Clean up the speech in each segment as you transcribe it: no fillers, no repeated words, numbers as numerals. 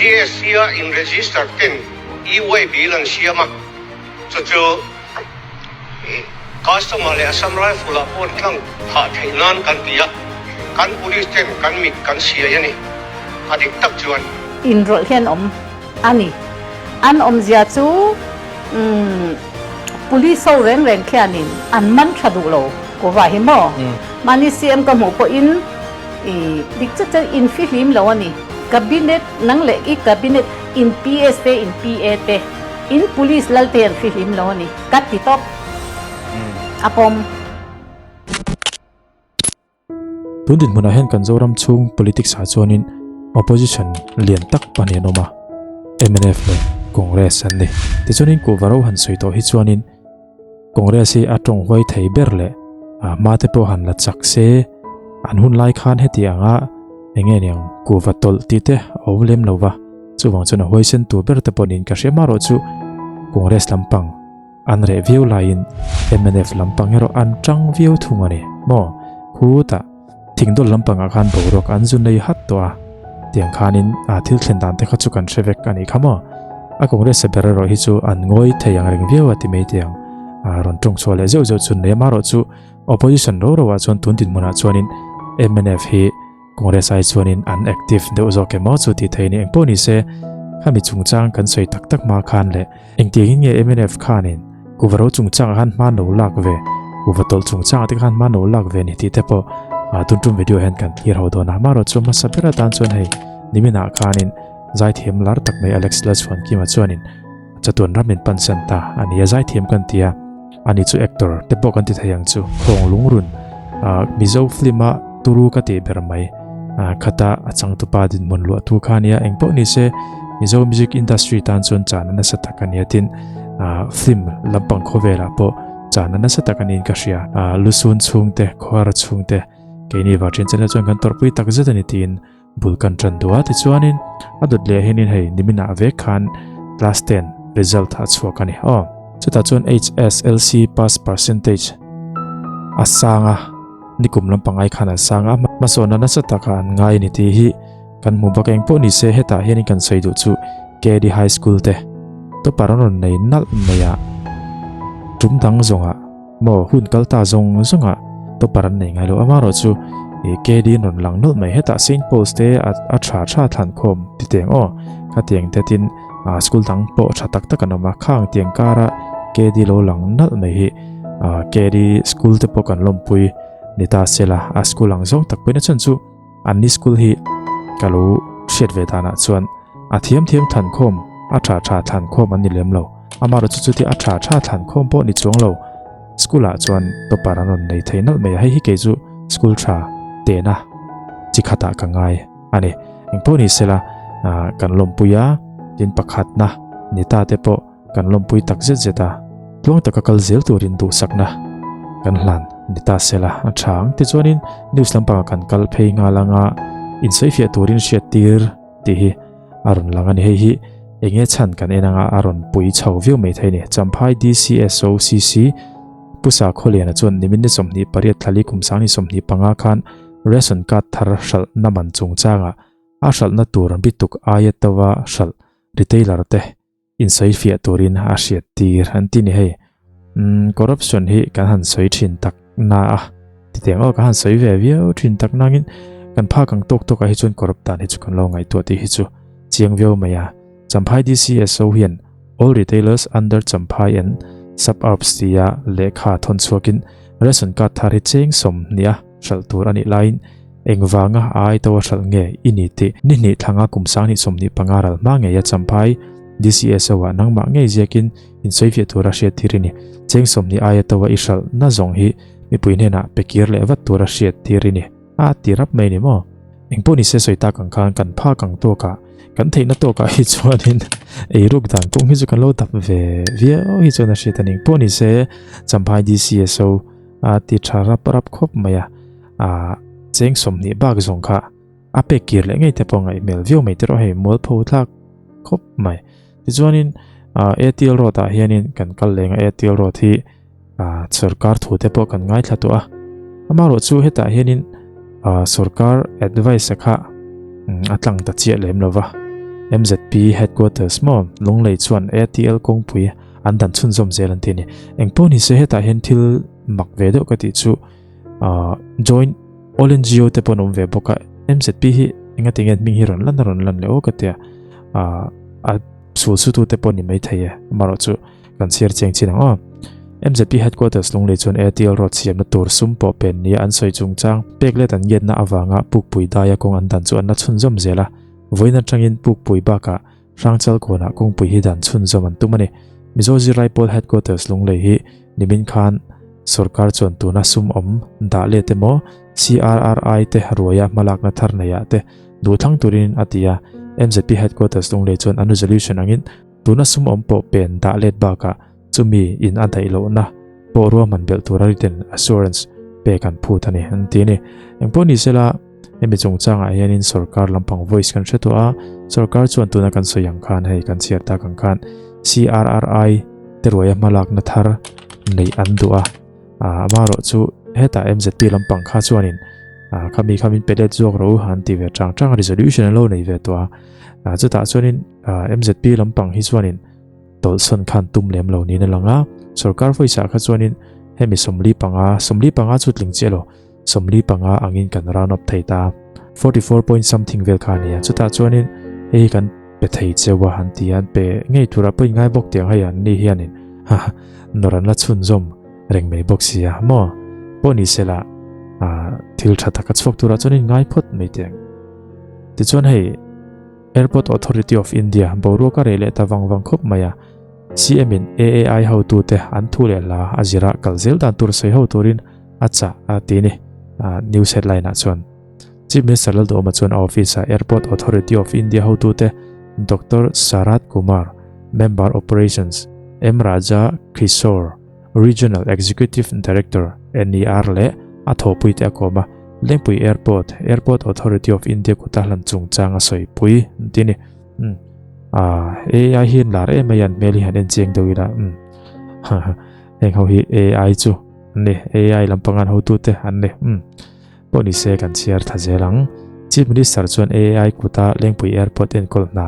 GST-a in-register ten e-way bill an siam a, chu chu customer leh Assam Rifle ah pawh an tlang phah theih nan kan ti a, kan police ten kan mit kan siai a ni, a dik tak chuan. Inrawlh hian awm a ni. An awmzia chu police ho reng reng khianin an man tha duh lo kuva hi maw? Mahni CM ka hmuh pawhin i dik chat chat in fihlim lo a ni. Cabinet nang leh i cabinet in PS te in PA te in police lal te an fihlim lo a ni ka ti tawp a pawm. Tun dinhmunah hian kan Zoram chhung politics ah chuanin opposition lian tak pahnih an awm a, mnf leh Congress an ni. Tichuanin kuhva ro han sawi tawh hi chuanin Congress hi a tawng huai thei ber leh a hma te pawh han la chak se an hun lai khan heti anga eng nge niang kuhva tawlh tih te a awm lem lo va, chuvang chuan a huaisen tur ber te pawh niin ka hria marawh chu Congress lampang An reh viau laiin mnf lampang erawh an tang viau thung a ni maw? Khutah thingdawl lampangah khan boruak an zu nei hat tawh a, tiang khanin a thil thlen dan te kha chu kan hre vek a nih kha maw? A Congress a ber erawh hi chu an ngawi thei ang reng viau a ti mai tiang a rawn tawng chhuah leh zeuh zeuh chu nei amarawh chu opposition ro ro ah chuan tun dinhmunah chuanin mnf hi Congress ai chuanin an active deuh zawk emaw chu tih theih a ni. Engpawh ni se, khami chungchang kan sawi tak tak hma khan leh engtiangin nge mnf khanin kuva ro chungchangah khan hma no lak ve, kuva tawlh chungchangah te khan hma no lak ve ni tih te pawh tun tum video hian kan thlir ho dawn a. Amaherawh chu hmasa ber atan chuan hei niminah khanin zaithiam lar tak mai Alex Lalchhuankima chuanin chatuan ram min pansan ta a ni a, zaithiam kan ti a, ani chu actor te pawh kan ti thei ang chu khawng lungrun Mizo film a turu ka tih ber mai khata a changtupa dinhmun luah thu kha ania engpawh ni se Mizo music industry tan chuan chana nasa tak a nia tin film lampang khawvelah pawh chana nasa tak a niin ka hria lusun chhungte khawhar chhungte keini Varṭian channel chuan kan tawrhpui tak zet a ni tiin bul kan tan duh a tichuanin a dawt leh hianin hei niminah vek khan class 10 result a chhuak a ni aw chutah chuan HSLC pass percentage a sang a nikum lampang ai khan an sang a hmasawnna nasa taka an ngai a ni tih hi kan hmu bawk eng pawh ni se hetah hianin kan sawi duh chu KD High School te topper an rawn nei nalh mai a tum dang zawngah Maw hun kal ta zawng zawng ah topper an nei ngai lo amarawh chu ih KD an rawn lang nawlh mai hetah Saint Paul's te a a tha tha thlan khawm ti teng aw khatiang te tin ah school dang pawh tha tak tak an awm a khang tiang kara KD lo lang nalh mai hi ah KD school te pawh kan lawmpui ni ta se la a school ang zawng tak pawhin a chhan chu an ni school hi ka lo hriat ve danah chuan a thiam thiam thlan khawm a tha tha thlan khawm an ni lem lo. Amarawh chu chutia a tha tha thlan khawm pawh ni chuang lo school ah chuan topper an rawn nei thei nalh mai a, hei hi kei chu school tha tehna chi khatah ka ngai a ni. Engpawh ni sela kan lawmpui a, tin pakhatna ni ta te pawh kan lawmpui tak zet zet a, tluang taka kal zel turin duhsakna kan hlan ni ta sela a tha ang. Tichuanin news lampangah kan kal phei nghal anga insawifiah turin hriattir tih hi a rawn lang a ni. Hei hi enge chhan kan en anga a rawn pui chho viau mai thei a ni. Champhai DCSOCC Pu Sakhawliana chuan nimin ni 28 thlali kum sang ni 25 khan ration card thar hralhna man chungchangah a hralhna tur bituk aia tova hralh retailer te insawifiah turin a hriat tir an ti ni hei. Umm corruption hi kan han sawi thin tak na a titeng aw kan han sawi ve viau thin tak nangin kan phak ang tawk tawkah hi chuan corrupt dan hi chu kan lo ngaihtuah tih hi chu chiang viau mai a. Champhai DCSO hian all retailers under Champhai and suburbs tia lehkha thawn chhuakin ration card thar hi cheng 20 a hralh tur a nih laiin Engvanga a ai to a hralh nge i ni tih ni hnih thlanga kum 20 25 ral hma ngeia Champhai DCSO ah nangmah ngei ziakin insawifiah tura hriat thir i ni. Cheng 20 aia to a i hralh na zawng hi mipui hnenah pe kir leh vat tura hriat thir i ni. A ti rap mai ni maw? Engpawh ni se sawi tak ang khan kan phak ang tawkah kan theihna tawkah hi chuanin eiruk dan kawng hi chu kan lo dap ve viau hi chuan a hriat a ni. Engpawh ni se Champhai DCSO a ti tha rap rap khawp mai a. A cheng 20 bak zawng kha a pek kir leh ngei te pawh ngaih hmel viau mai tiraw hei mualpho thlak khawp mai. Tichuanin ATL road ah hianin kan kal leng a ATL road hi sorkar thu te pawh kan ngaithla tawh a. Amaherawh chu hetah hianin sorkar advice a kha a tlang ta chiah lem lova. MZP headquarters maw Lunglei chuan ATL kawngpui an dan chhunzawm zel an ti a ni. Engpawh ni se hetah hian thil mak ve deuh ka tih chu joint all NGO te pawh an awm ve bawk a, MZP hi engati nge hming hi rawn lan a rawn lan leh aw ka tia a sul sutu te pawh ni mai thei e amaherawh chu kan chhiar chiang chin ang aw. MZP headquarters Lunglei chuan ATL road siamna tur sum pawh pen nia an sawi chungchang pek let an ngiatna avanga Pukpui daia kawng an dan chu an la chhunzawm zel a. Vawiin atangin Pukpui bakah Hrangchal kawnah kawngpui hi dan chhunzawm an tum a ni. Mizo Zirlai Pawl Headquarters Lunglei hi nimin khan sorkar chuan tuna sum awm dah let emaw CRRI te ruaia hmalakna thar neiah te duhthlang turin a ti a. MZP Headquarters Lunglei chuan an resolution angin tuna sum awm pawh pen dah let bakah chumi in a daih lohna pawh ruahman belh tura written assurance pek an phut a ni an ti a ni. Engpawh ni sela hemi chungchangah hianin sorkar lampang voice kan hre tawh a, sorkar chuan tuna kan sawi ang khan hei kan chhiar tak ang khan CRRI te ruaia hmalakna thar neih an duh a, amaherawh chu hetah MZP lampang kha chuanin khami kha min pe let zawk rawh u an ti ve chang chang a, resolution an lo nei ve tawh a, chutah chuanin MZP lampang hi chuanin Tawlhsawn khan tum lem lo niin a lang a, sorkar vawisah kha chuanin hemi 45, 45 chu tling chiah lo, 45 angin kan round up thei ta, 44 point something vel kha a ni a, chutah chuanin hei hi kan pe thei cheu a han ti a, an pe ngei turah pawh in ngai bawk tih ang hei an ni hianin haha nawr an la chhunzawm reng mai bawk si a maw pawh ni sela thil tha taka chhuak turah chuanin ngai phawt mai teh ang. Tichuan hei. Airport Authority of India boruak a reh leh ta vang vang khawp mai a, CM in AAI hotute an thu leh hla a zira kal zel dan tur sawi ho turin a chah a ti ni. News headline ah chuan Chief Minister Lalduhoma chuan a office ah Airport Authority of India hotute Doctor Sarath Kumar, Member Operations, M Raja Kishore, Regional Executive Director, NER, leh a thawhpuite a kawm a, Lengpui Airport, Airport Authority of India kuta hlan chungchang a sawipui an ti a ni. Umm. Ah, AI hi an lar em mai a, an hmel hi han en chiang deuh ila. Umm. Ha, heng ho hi AI chu an ni, AI lampang an hotute an ni. Umm. Pawh ni se kan chhiar tha zel ang. Chief Minister chuan AI kuta Lengpui Airport enkawl hna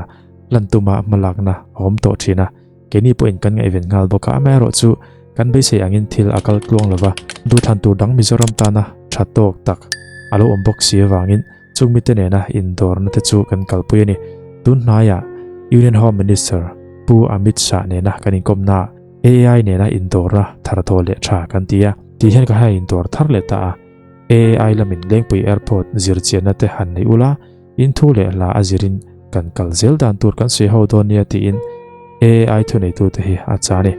lan tuma hmalakna a awm tawh thin a. Keini pawhin kan ngaihven nghal bawk a, amaherawh chu kan beisei angin thil a kal tluang lova, duhthlan tur dang Mizoram tana tha tawk tak a lo awm bawk si avangin chung mite nena indawrna te chu kan kalpui a ni. Tun hnaiah Union Home Minister Pu Amit Shah nena kan inkawmnaah AI nena indawrna thar thaw leh tha kan ti a, tih hian ka han indawr thar leh ta a, AI lamin Lengpui Airport zirchianna te han nei ula, In thu leh hla a zirin kan kal zel dan tur kan sawi ho dawn nia tiin AAI thuneitute hi a cha a ni.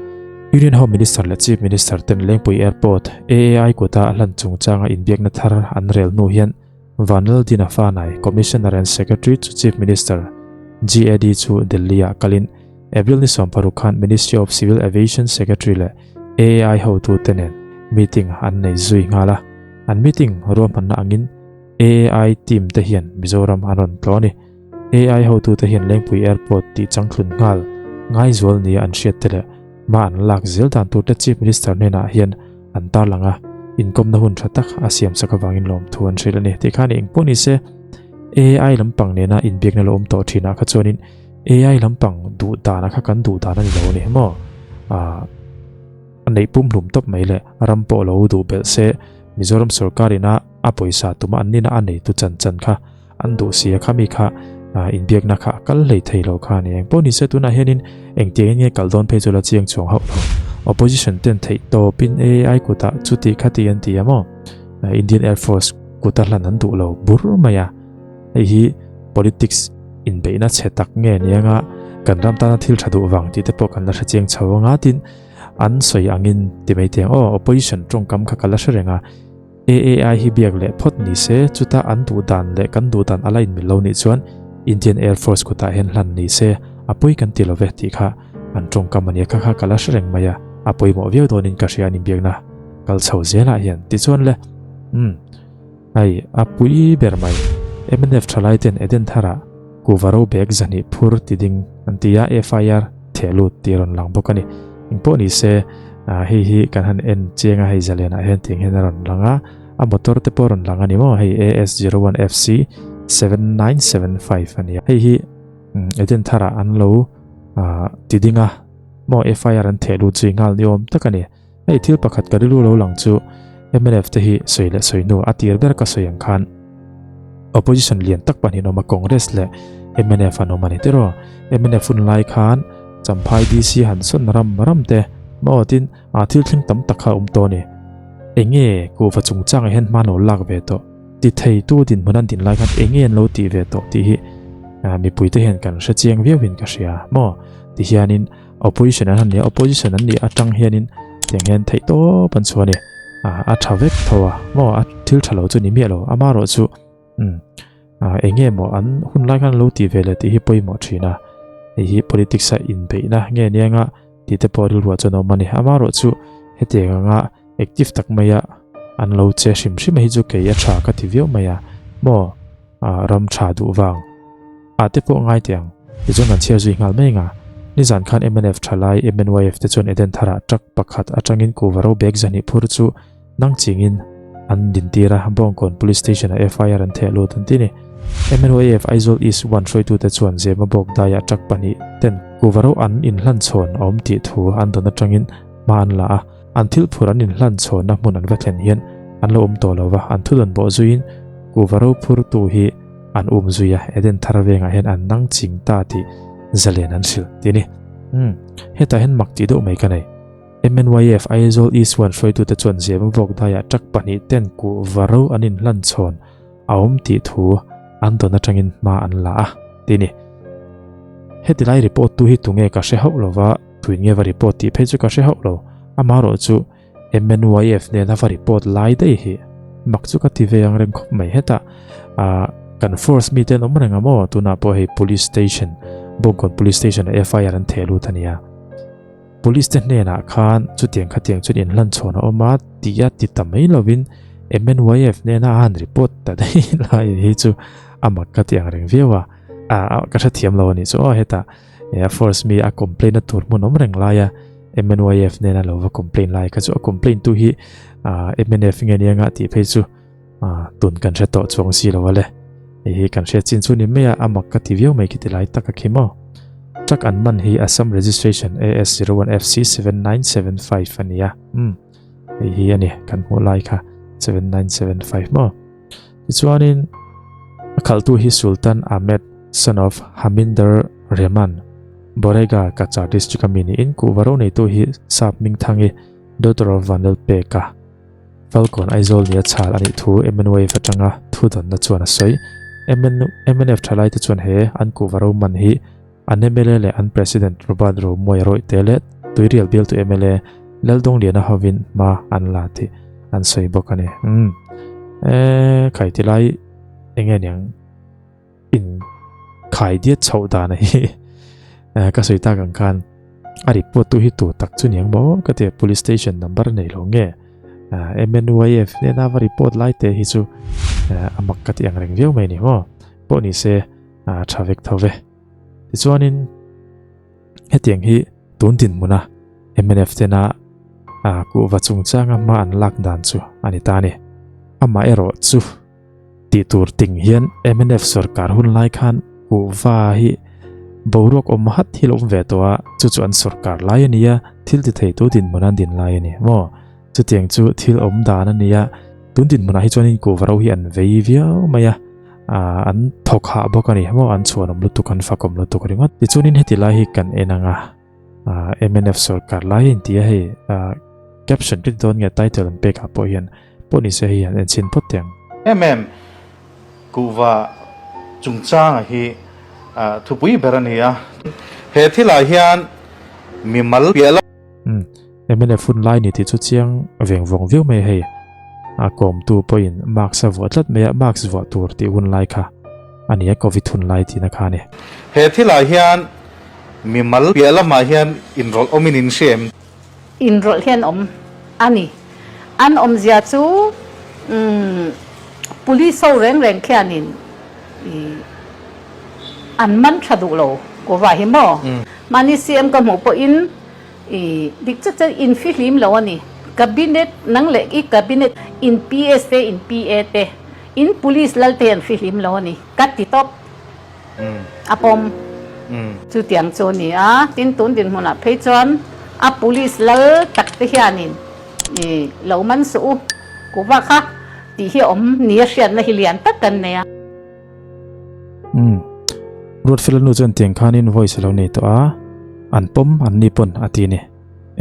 Union Home Minister leh Chief Minister ten Lengpui Airport AAI kuta a hlan chungchanga inbiakna thar an rel hnu hian Vanlaldina Fanai, Commissioner and Secretary to Chief Minister, GAD chu Delhi-ah kalin April ni 16 khan Ministry of Civil Aviation Secretary leh AAI hotute nen meeting an nei zui nghal a. An meeting ruahmanna angin AI team te hian Mizoram an rawn tlawh a ni. AI hotute hian Lengpui Airport tih changthlun nghal ngaizual nia an hriat te leh hma an lak zel dan tur te Chief Minister hnenah hian an tarlang a, inkawmna hun tha tak a siam sak avangin lawmthu an hrilh a ni. Tih khan eng pawh ni se AI lampang nena inbiakna lo awm tawh thinah kha chuanin AI lampang duh dana kha kan duh dan a ni lo a ni maw? Aaa. A neih pumhlum tawp mai leh ram pawh lo duh belh se Mizoram sorkar ina a pawisa tuma an nina a neitu chan chan kha an duh si a khami kha inbiakna kha a kal hlei thei lo kha a ni. Engpawh ni se tunah hianin engtiang in nge kal dawn phei chu la chiang chuang hauh lo. Opposition ten theih tawpin AI kutah chuti khati an ti a maw? Indian Air Force kuta hlan an duh lo bur mai a. Hei hi politics inbeihna chhe tak nge ni anga kan ram tana thil tha duh vang tih te pawh kan la hre chiang chho anga tin an sawi angin ti mai teng aw opposition tawngkam kha ka la hre reng a. AAI hi biak leh phawt ni se, chuta an duh dan leh kan duh dan a la inmil lo nih chuan Indian Air Force kutah hian hlan ni se, a pawi kan ti lo ve tih kha an tawngkam a nia kha kha ka la hre reng mai a, a pawimawh viau dawnin ka hria an inbiakna kal chho zelah hian tichuan le umm hei a pui ber mai mnf thalai ten Eden Tharah kuhva ro bag zahnih phur ti ding an ti a, FIR theh lut tih a rawn lang bawk a ni. Engpawh ni se hei hi kan han en chiang a hei zalianah hian tiang hian a rawn lang a, a motor te pawh a rawn lang a ni maw hei AS 01 FC 7975 a ni a, hei hi Eden tharah an lo ti ding a maw FIR an theh lut zui nghal ni awm tak a ni. Hei thil pakhat ka rilru lo lang chu mnf te hi sawi leh sawi hnu a tir ber ka sawi ang khan opposition lian tak pahnih an awm a Congress leh mnf an awm a ni tiraw. Mnf hun lai khan Champhai DC han sawn ram ram te maw tin a thil thleng tam tak kha a awm tawh a ni. Enge kuhva chungchangah hian hma an lo lak ve tawh. Ti theitu dinhmun an din lai khan enge an lo tih ve tawh tih hi mipuite hian kan hre chiang viau in ka hria maw. Tihianin Opposition an han nia, opposition an nih atang hianin tiang hian theih tawp an chhuah a ni. A tha vek tho a, maw a thil tha lo chu ni miah lo, amaherawh chu umm eng nge maw an hun lai khan lo tih ve leh tih hi pawimawh thin a, hei hi politics a inbeihna nge nia tih te pawh rilruah chuan a awm a ni. Amaherawh chu hetiang anga active tak maia an lo che hrim hrim a hi chu kei a tha ka ti viau mai a, maw ram tha duh vang. Ah te pawh ngai teh ang. Tichuan kan chhiar zui nghal mai anga. Nizan khan mnf thalai MNYF te chuan Eden tharah truck pakhat atangin kuhva ro bag zahnih phur chu nang chingin an dintir a, Bawngkawn Police Station ah FIR an theh lut an ti ni. MNYF Aizawl East One hruaitute chuan Zema bawk daiah truck pahnih ten kuhva ro an inhlan chhawn a awm tih thu an dawn atangin hma an la a, an thil phur an inhlan chhawnna hmun an va thlen hian an lo awm tawh lo va, an thudawn bawh zuiin kuhva ro phurtu hi An um zui a, Eden thar vengah hian an nang ching ta tih zalen an hrilh ti a ni. Umm, hetah hian mak tih deuh mai ka nei. MNYF Aizawl East One hruaitute chuan Zema vawk daiah truck pahnih ten kuhva ro an inhlan chhawn a awm tih thu an dawn atangin hma an la a ti a ni. Heti lai report tu hi tunge ka hre hauh lova, tuin nge va report tih phei chu ka hre hauh lo. Amaherawh chu MNYF nena va report lai daih hi mak chu ka ti ve ang reng khawp mai hetah ah kan force mi te an awm reng a maw tunah pawh hei police station Bawngkawn police station ah FIR an theh lut a nia police te hnenah khan chutiang khatiang chuan inhlan chhawn a awm a tih a ti ta mai lovin MNYF nena a han report ta daih lai hi chu a mak ka ti ang reng viau a ah ka hrethiam lo a nih chu aw hetah a force mi a complain a tur hmun awm reng lai a MNYF nena lo va complain lai kha chu a complain tu hi MNF nge nia nga tih phei chu tun kan hre tawh chuang si lo ale hei hi kan hriat chin chu ni mai a a mak ka ti viau mai khi ti lai tak a khi maw truck an man hi Assam registration AS01FC7975 a nia um hei hi ani kan hmuh lai kha 7975 maw tichuanin a khalhtu hi Sultan Ahmed son of Haminder Rehman Borega Cachar District a mi niin kuhva ro neitu hi Sap Hmingthangi, daughter of Vanlalpeka, Falkawn Aizawl nia chhal a nih thu MNWave atanga thu dawnna chuan a sawi. MNF thalaite chuan he an kuhva ro man hi an mla leh an President Robert Romuai Rawihte leh Tuirial bialtu mla Laldawng-liana hovin hma an la tih an sawi bawk a ni. Umm. Eee khai tilai enge niang? In khai diat chhoh dan a hi ka sawi tak ang khan a report tu hi tu tak chu niang maw ka ti a police station number nei lo nge MNYF nena va report lai te hi chu a mak ka ti ang reng viau mai ni maw pawh ni se tha vek tho ve tichuanin hetiang hi tun dinhmuna MNF tena kuhva chungchanga hma an lak dan chu a ni ta a ni amaherawh chu Tih tur ting hian mnf sorkar hun lai khan kuhva hi boruak awm hat hi lo awm ve tawh a, chu chu an sorkar lai a ni a, thil ti thei tu dinhmun an din lai a ni maw? Chutiang chu thil awm dan a ni a, tun dinhmunah hi chuanin kuhva ro hi an vei viau mai a, aah an thawk hah bawk a ni maw? An chhuanawm lutuk, an fakawm lutuk ringawt. Tichuanin heti lai hi kan en ang a, aah mnf sorkar lai a inti a hei, aah caption ka ti dawn nge title an pek ah pawh hian Pawh ni se hei an enchhin phawt teh ang. Em em, kuhva chungchanga hi thupui ber a ni a. He thilah hian mimal piah lam. Umm, mnf hun lai ni tih chu chiang veng vawng viau mai hei. A kawmtu pawhin mask a vuah tlat mai a, mask vuah tur tih hun lai kha a ni a, covid hun lai tihna kha a ni. He thilah hian mimal piah lamah hian inrawlh awmin in hria em? Inrawlh hian awm a ni. An awmzia chu umm police ho reng reng khianin ih an man tha duh lo kuhva hi maw. Mahni CM ka hmuh pawhin ih dik chiah chiah in fihlim lo a ni. Cabinet nang leh i cabinet in PS te in PA te in police lal te hi an fihlim lo a ni ka ti tawp. A pawm. Chutiang chu a ni a, tin tun dinhmunah phei chuan a police lal tak te hianin i lo man suh u kuhva kha tih hi a awm ni a hriatna hi lian tak kan nei a. Umm. Ruatfela nu chuan tiang khanin voice a lo nei tawh a, an pawm an ni pawn a ti a ni.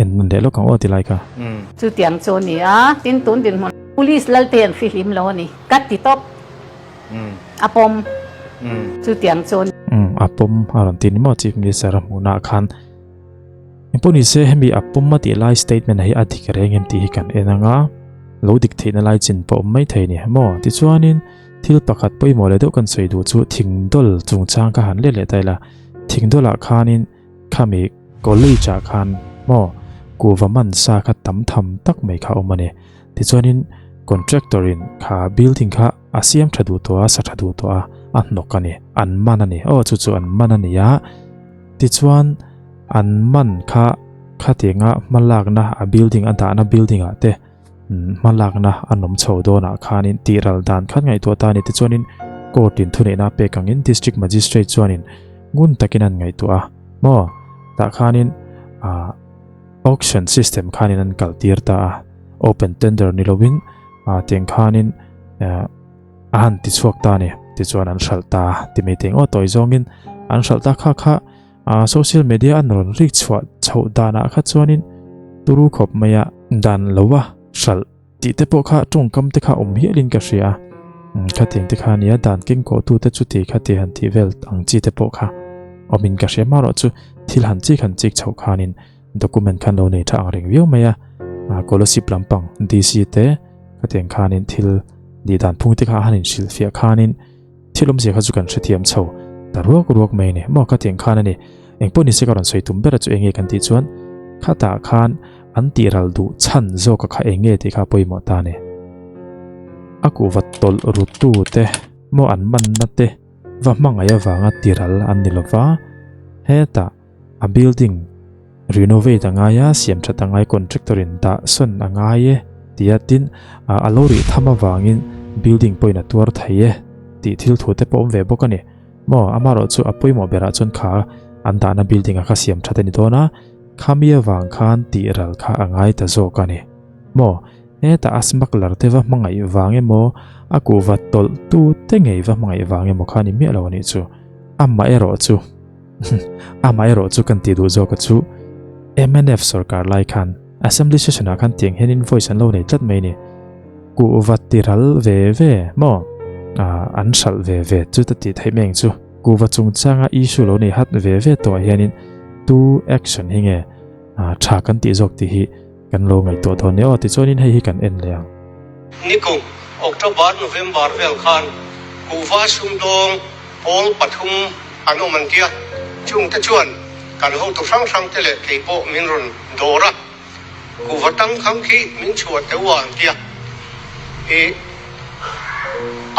En nun leh lawk ang aw ti lai kha. Chutiang chu a ni a, tin tun dinhmun police lal te an fihlim lo a ni ka ti tawp. A pawm. Chutiang chu. Umm a pawm a rawn ti ni maw Chief Minister a hmuhna ah khan. Engpawh ni se hemi a pawm a tih lai statement hi a dik reng em tih hi kan en ang a, lo dik theihna lai chin pawh awm mai thei ni maw. Tichuanin thil pakhat pawimawh leh deuh kan sawi duh chu thingdawl chungchang kha han let leh ta ila. Thingdawlah khanin Khami college ah khan maw kuhva man sa kha tam tham tak mai kha a awm a ni. Tichuanin contractor in kha building kha a siam tha duh tawh a, sa tha duh tawh a, a hnawk a ni, an man a ni. Aw chu chu an man a ni a. Tichuan an man kha khatianga hmalakna a building a dahna building ah te hmalakna an awm chho dawnah khanin tihral dan khan ngaihtuah ta a ni. Tichuanin court in thuneihna a pek angin district magistrate chuanin ngun takin an ngaihtuah a maw tah khanin ah auction system khanin an kal tir ta a open tender ni lovin ah tiang khanin eh a han ti chhuak ta a ni tichuan an hralh ta a ti mai teng aw tawi zawngin an hralh ta kha kha ah social media an rawn rik chhuah chhoh danah kha chuanin turu khawp mai a dan lova hralh Tih te pawh kha tawngkam te kha awm hialin ka hria a, khatiang te kha a nia, dan keng kawh tu te chu ti kha ti han tih vel ang chi te pawh kha awmin ka hria. Marawh chu thil han chik han chik chhoh khanin document khan lo nei tha ang reng viau mai a, Kolasib lampang DC te khatiang khanin thil nih dan phung te kha a han inhrilhfiah khanin thil awmzia kha chu kan hrethiam chho ta ruak ruak mai a ni. Maw khatiang khan a ni. Engpawh nise ka rawn sawi tum ber a chu enge kan tih chuan khatah khan An tih ral duh chhan zawk a kha eng nge tih kha pawimawh ta ni. A kuhva tawlh rutu te maw an manna te va hmangaih avanga ti ral an ni lova, hetah a building renovate a ngai a, siam that a ngai contractor in dah sawn a ngai e tia tin a lo rih tham avangin building pawhin a tuar thei e tih thil thu te pawh awm ve bawk a ni. Maw amarawh chu a pawimawh berah chuan kha an dahna building a kha siam that a ni dawn a. Khami avang khan tih ral kha a ngai ta zawk a ni. Maw, hetah a smuggler te va hmangaih vang emaw, a kuhva tawlh tu te ngei va hmangaih vang emaw kha a ni miah lo a nih chu. Amah erawh chu, amah erawh chu kan tih duh zawk a chu, mnf sorkar lai khan Assembly session ah khan tiang hian invoice an lo nei tlat mai a ni. Kuhva ti ral ve ve maw, an hralh ve ve chu ta tih theih mai ang chu. Kuhva chungchanga issue lo nei hat ve ve tawhah hianin tu action hi nge tha kan tih zawk tih hi kan lo ngaihtuah dawn nia aw tichuanin hei hi kan en leh ang. Nikum October November vel khan kuhva sumdawng pawl pathum an awm an tia, chungte chuan kan hotu hrang hrangte leh kei pawh min rawn dawr a. Kuhva tangkhang khi min chhuah teuh a an tia. I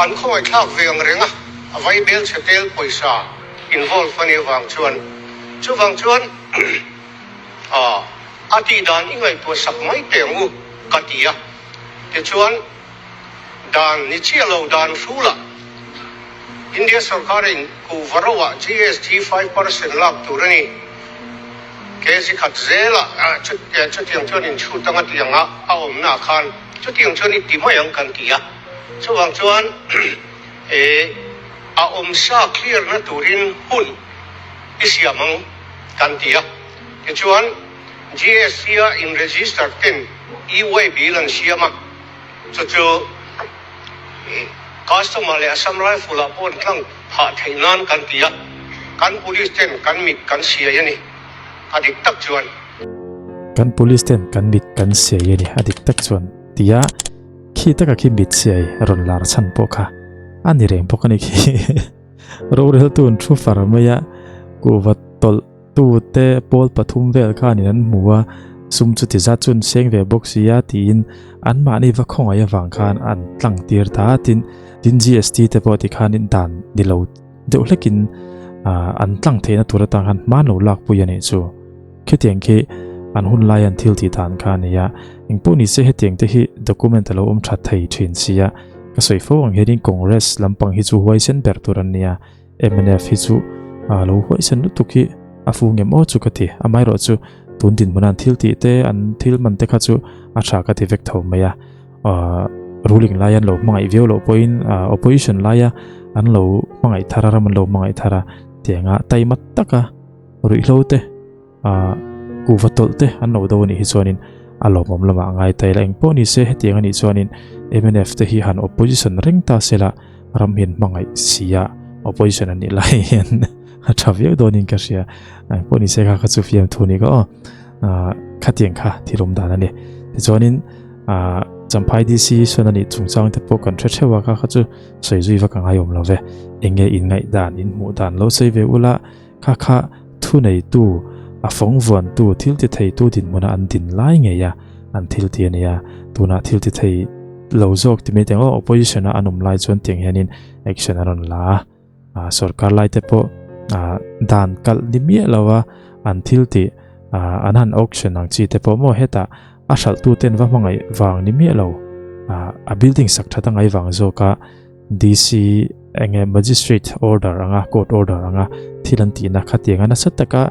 an khawngaihthlak ve ang reng a, a vai bel chhe tel pawisa involve a nih avang chuan. Chuvang chuan a tih dan i ngaihtuah sak mai teh ang u ka ti a. Tichuan dan ni chiah lo dan hrulah India sorkarin kuhva roah GST 5% lak tur a ni. Kg khat zela chutiang chuan inchhut anga ti anga a awmna ah khan chutiang chuan i ti mai ang kan ti a. Chuvang chuan a awmsa clear na turin hun i siam ang kan ti a. Tichuan GST a in register ten e-way bill an siam a, chu chu customer leh Assam Rifle ah pawh an tlang phah theih nan kan ti a, kan police ten kan mit kan siai a ni, a dik tak chuan. Kan police ten kan mit kan siai a ni, a dik tak chuan tia khi taka khi mit siai rawn lar chhan pawh kha a ni reng bawk a ni khi. Roreltu an thu far mai a, kuhva tawlh tute pawl pathum vel khanin an hmu a, sum chu ti zat chu an seng ve bawk si a tiin anmahni va khawngaih avang khan an tlang tir ta a, tin tin GST te pawh tikhanin dan ni lo deuh hlekin an tlang theihna tur atang khan hma an lo lakpui a nih chu. Khitiang khi an hun lai an thil tih dan kha a ni a, engpawh ni se hetiang te hi document a lo awm tha thei thin si a, ka sawi fo ang hianin Congress lampang hi chu huaisen ber tur an ni a. Mnf hi chu A lo huaisen lutuk hi a fu ngem aw chu ka ti. Amaherawhchu tun dinhmun an thil tih te an thil man te kha chu a tha ka ti vek tho mai a. Ruling lai an lo hmangaih viau loh pawhin opposition laia an lo hmangaih thar a ram an lo hmangaih thar a tianga taima taka ruihhlo te kuhva tawlh te an lo do anih hi chuanin a lawmawm lamah a ngai ta ila engpawh ni se hetiang anih chuanin mnf te hi han opposition reng ta sela ram hian hmangaih si a opposition anih lai hian a tha viau dawnin ka hria engpawh ni se kha kha chu fiam thu ni ka aw khatiang kha thil awm dan ani tichuanin Champhai DC sawn anih chungchang te pawh kan hre theuh a kha kha chu sawi zui vak a ngai awm lo ve enge inngaih dan inhmuh dan lo sawi ve ula Kha kha thuneitu, a fawng vuantu, thil ti theitu dinhmuna an din lai ngei a, an thil ti a nia. Tunah thil ti thei lo zawk ti mai teng aw, opposition a an awm lai chuan tiang hianin action a rawn la a. Ah, sorkar lai te pawh ah, dan kalh ni miah lo a, an thil ti ah, an han auction ang chi te pawh maw hetah a hralhtu ten va hmangaih vang ni miah lo, ah, a building sak that a ngai vang zawk a, DC enge magistrate order anga court order anga thil an tihna khatianga nasa taka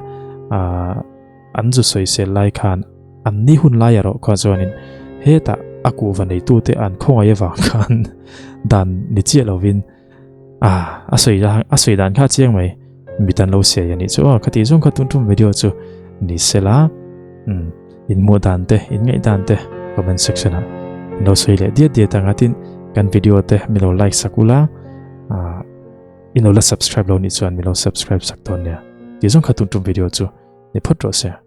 an zu sawisel lai khan an ni hun lai erawh kha chuanin hetah a kuhva neitute an khawngaih avang khan dan ni chiah lovin a a sawi a sawi dan kha chiang mai mit an lo siai a nih chu aw khati zawng kha tun tum video chu ni sela um in hmuh dan te in ngaih dan te comment section ah lo sawi leh diat diat anga tin kan video te mi lo like sak ula ah in lo la subscribe lo nih chuan mi lo subscribe sak dawn nia ti zawng kha tun tum video chu ni phawt rawh se.